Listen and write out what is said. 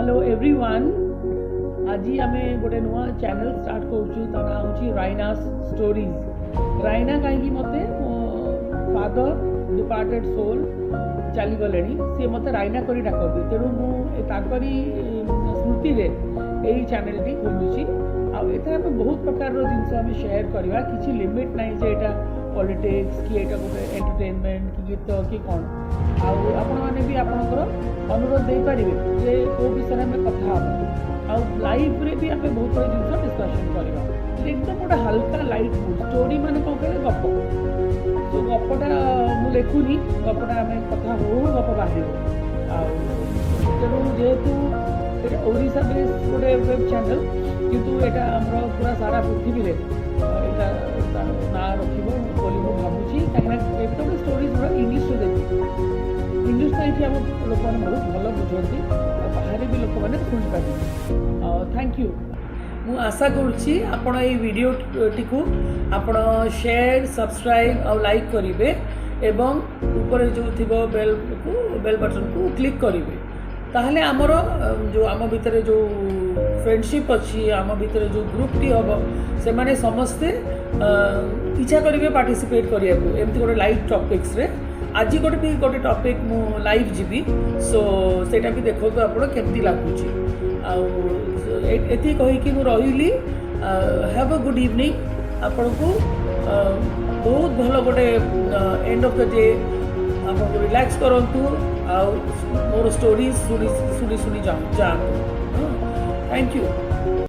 Hello everyone. ଆଜି ଆମେ ଗୋଟେ ନୂଆ ଚ୍ୟାନେଲ୍ ଷ୍ଟାର୍ଟ କରୁଛୁ। ତା ନାଁ ହେଉଛି ରାଇନାସ୍ ଷ୍ଟୋରିଜ୍। ରାଇନା କାହିଁକି? ମୋତେ ମୋ ଫାଦର, ଡିପାର୍ଟେଡ୍ ସୋଲ୍, ଚାଲିଗଲେଣି, ସିଏ ମୋତେ ରାଇନା କରି ଡାକନ୍ତି। ତେଣୁ ମୁଁ ତାଙ୍କରି ସ୍ମୃତିରେ ଏଇ ଚ୍ୟାନେଲ୍ଟି ଖୋଲୁଛି। ଆଉ ଏଥିରେ ଆମେ ବହୁତ ପ୍ରକାରର ଜିନିଷ ଆମେ ସେୟାର କରିବା। କିଛି ଲିମିଟ୍ ନାହିଁ ଯେ ଏଇଟା ପଲିଟିକ୍ସ କି ଏଇଟା ଗୋଟେ ଏଣ୍ଟରଟେନମେଣ୍ଟ କି ଗୀତ କି କ'ଣ। ଆଉ ଆପଣମାନେ ବି ଆପଣଙ୍କର ଅନୁରୋଧ ଦେଇପାରିବେ ଯେ କେଉଁ ବିଷୟରେ ଆମେ କଥା ହେବା। ଆଉ ଲାଇଭ୍ରେ ବି ଆମେ ବହୁତ ଗୁଡ଼ାଏ ଜିନିଷ ଡିସ୍କସନ୍ କରିବା। ଏକଦମ ଗୋଟେ ହାଲକା ଲାଇଟ୍ ମୁଡ୍। ଷ୍ଟୋରି ମାନେ କ'ଣ କହିଲେ ଗପ। ତ ଗପଟା ମୁଁ ଲେଖୁନି, ଗପଟା ଆମେ କଥା ହଉ ହଉ ଗପ ବାହାରିବ। ଆଉ ତେଣୁ ଯେହେତୁ ଏଇଟା ଓଡ଼ିଶା ବେସ୍ ଗୋଟେ ୱେବ୍ ଚ୍ୟାନେଲ୍, କିନ୍ତୁ ଏଇଟା ଆମର ପୁରା ସାରା ପୃଥିବୀରେ ଏଇଟା ତାର ନାଁ ରଖିବ ବୋଲି ମୁଁ ଭାବୁଛି। କାହିଁକିନା ଏତେ ଗୋଟେ ଷ୍ଟୋରିଜ୍ ଗୁଡ଼ା ଇଂଲିଶରେ ଦେବି। ଇଂଲିଶ ତ ଏଇଠି ଆମ ଲୋକମାନେ ବହୁତ ଭଲ ବୁଝନ୍ତି ଆଉ ବାହାରେ ବି ଲୋକମାନେ ଶୁଣିପାରିବେ। ଆଉ thank you. ମୁଁ ଆଶା କରୁଛି ଆପଣ ଏଇ ଭିଡ଼ିଓଟିକୁ ଆପଣ ସେୟାର, ସବସ୍କ୍ରାଇବ୍ ଆଉ ଲାଇକ୍ କରିବେ ଏବଂ ଉପରେ ଯେଉଁ ଥିବ ବେଲ୍କୁ, ବେଲ୍ ବଟନ୍କୁ କ୍ଲିକ୍ କରିବେ। ତାହେଲେ ଆମର ଯେଉଁ ଆମ ଭିତରେ ଯେଉଁ ଫ୍ରେଣ୍ଡସିପ୍ ଅଛି, ଆମ ଭିତରେ ଯେଉଁ ଗ୍ରୁପ୍ଟି ହେବ, ସେମାନେ ସମସ୍ତେ ଇଚ୍ଛା କରିବେ ପାର୍ଟିସିପେଟ୍ କରିବାକୁ ଏମିତି ଗୋଟେ ଲାଇଭ୍ ଟପିକ୍ସରେ। ଆଜି ଗୋଟେ ବି ଗୋଟେ ଟପିକ୍ ମୁଁ ଲାଇଭ୍ ଯିବି, ସୋ ସେଇଟା ବି ଦେଖନ୍ତୁ ଆପଣ କେମିତି ଲାଗୁଛି। ଆଉ ଏତିକି କହିକି ମୁଁ ରହିଲି। Have a good evening. ଆପଣଙ୍କୁ ବହୁତ ଭଲ ଗୋଟେ ଏଣ୍ଡ ଅଫ୍ the day. ଆପଣଙ୍କୁ ରିଲାକ୍ସ କରନ୍ତୁ ଆଉ ମୋର ଷ୍ଟୋରି ଶୁଣି ଶୁଣି ଶୁଣି ଯାଆନ୍ତୁ। Thank you.